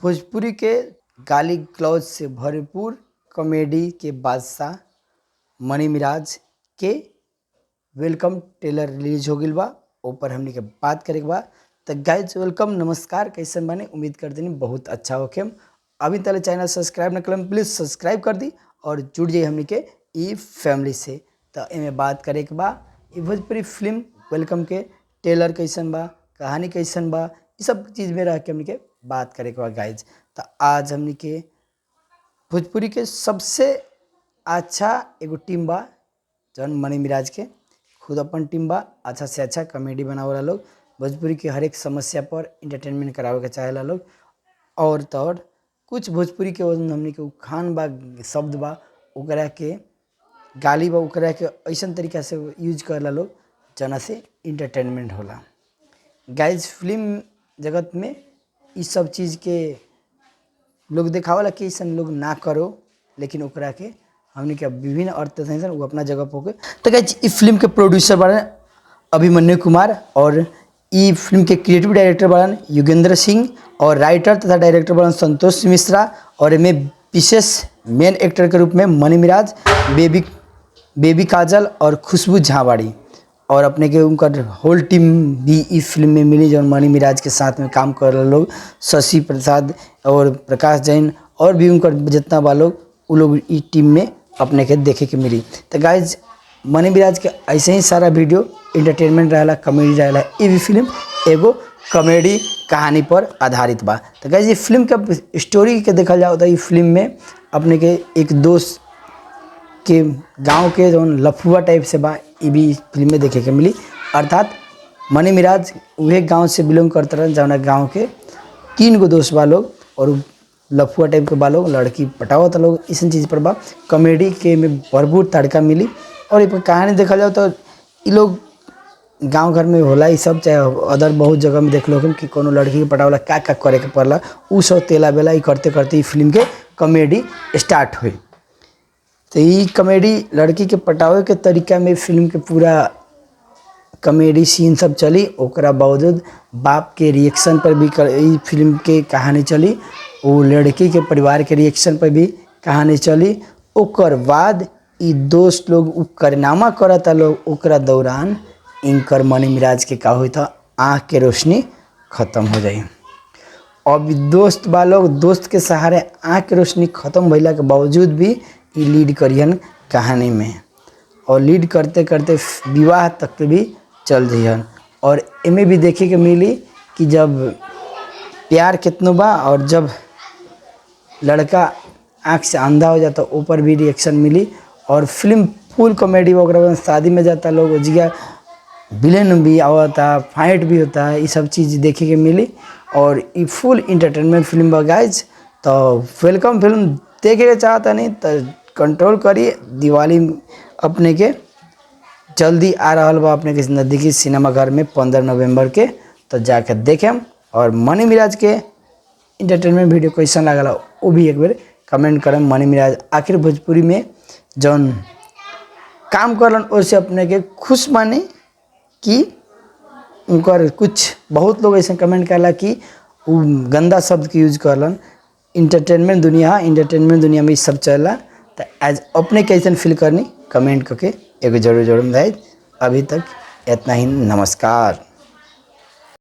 भोजपुरी के गाली गलौज से भरपूर कॉमेडी के बादशाह मनी मिराज के welcome trailer release हो गइल बा। ऊपर हमनी के बात करे के बा। त गाइज welcome, नमस्कार, कैसन बानी? उम्मीद कर देनी बहुत अच्छा होखे। अभी तक चैनल सब्सक्राइब न करम प्लीज़ सब्सक्राइब कर दी और जुड़ जाइए हमनी के ई फैमिली से। त एमे बात करे के बा ई भोजपुरी फिल्म welcome के ट्रेलर कैसन बा, कहानी कैसन बा, ई सब चीज़ में रह के हमनी के बात करे के बा गाइज। त आज हमनी के भोजपुरी के सबसे अच्छा एगो टीम बा जौन मनी मिराज के खुद अपन टीम बा। अच्छा से अच्छा कॉमेडी बनावेला लोग, भोजपुरी के हर एक समस्या पर इंटरटेनमेंट करावे के चाहेला लोग। और तो और कुछ भोजपुरी के हमनी के उखान बा, शब्द बा, ओकरा के गाली बा, ओकरा के ऐसन तरीका से यूज करेला लोग जना से इंटरटेनमेंट होला। गाइज फिल्म जगत में ई सब चीज़ के लोग देखावला कि ऐसन लोग ना करो, लेकिन ओकरा के हमनी के विभिन्न अर्थ सन वो अपना जगह पर होके। तो गाइज ई फिल्म के प्रोड्यूसर बाड़न अभिमन्यु कुमार और ई फिल्म के क्रिएटिव डायरेक्टर बाड़न योगेंद्र सिंह और राइटर तथा डायरेक्टर बाड़न संतोष मिश्रा। और एमे विशेष मेन एक्टर के रूप में मनी मिराज, बेबी बेबी काजल और खुशबू झा बाड़ी। और अपने के उनकर होल टीम भी ई फिल्म में मिली जौन मनी मिराज के साथ में काम कर रहे लोग, शशि प्रसाद और प्रकाश जैन और भी उनकर जितना बा लोग, उ लोग ई टीम में अपने के देखे के मिली। तो गाइज मनी मिराज के ऐसे ही सारा वीडियो इंटरटेनमेंट रहेला, कॉमेडी रहेला। ई भी फिल्म एगो कॉमेडी कहानी पर आधारित बा। तो गाइज ये फिल्म के स्टोरी के देखल जाओ तो ई फिल्म में अपने के एक दोस्त के गांव के जौन लफुआ टाइप से बा, ई भी फिल्म में देखे के मिली। अर्थात मनी मिराज उहे गांव से बिलोंग करते रहन जौना गांव के तीन गो दोस्त बा लोग और लफुआ टाइप के बा लोग, लड़की पटावत लोग, अइसन चीज़ पर बा। कॉमेडी के में भरपूर तड़का मिली। और ए कहानी देखल जाओ तो ई लोग गांव घर में होला ई सब, चाहे अदर बहुत जगह में देख लो कि कोनो लड़की के पटावला का का करे के पड़ला, उ सब तेला बेला ई करते करते ई फिल्म के कॉमेडी स्टार्ट हुई। तो ई कॉमेडी लड़की के पटावे के तरीका में फिल्म के पूरा कॉमेडी सीन सब चली। ओकरा बावजूद बाप के रिएक्शन पर भी ई फिल्म के कहानी चली, वो लड़की के परिवार के रिएक्शन पर भी कहानी चली। ओकर बाद ई दोस्त लोग उ कारनामा करता लोग, ओकरा दौरान इनकर मनी मिराज के का होई था, आँख के रोशनी खत्म हो जाई। अब दोस्त बा लोग, दोस्त के सहारे आँख के रोशनी खत्म भइला के बावजूद भी ई लीड करिहन कहानी में और लीड करते करते विवाह तक भी चल जइहन। और एमे भी देखे के मिली कि जब प्यार कितनो बा और जब लड़का आँख से अंधा हो जाता ऊपर भी रिएक्शन मिली। और फिल्म फुल कॉमेडी वगैरह, शादी में जाता लोग, जिया विलेन भी आवता, फाइट भी होता है, ये सब चीज़ देखे के मिली। और ई फुल इंटरटेनमेंट फिल्म बा गाइज। तो welcome film देखे के चाहता नहीं तो कंट्रोल करिए। दिवाली अपने के जल्दी आ रहा बा अपने के नज़दीकी सिनेमा घर में 15 नवंबर के, तो जाके देखेम। और मनी मिराज के इंटरटेनमेंट वीडियो कैसन लागल वो भी एक बेर कमेंट करम। मनी मिराज आखिर भोजपुरी में जौन काम करलन ओसे अपने के खुश माने कि उनकर कुछ बहुत लोग ऐसे कमेंट करला कि उ गंदा शब्द के यूज करलन। इंटरटेनमेंट दुनिया, इंटरटेनमेंट दुनिया में ई सब चलला। तो आज अपने कैसन फील करनी कमेंट करके एगो जरूर जरूर बताई। अभी तक इतना ही, नमस्कार।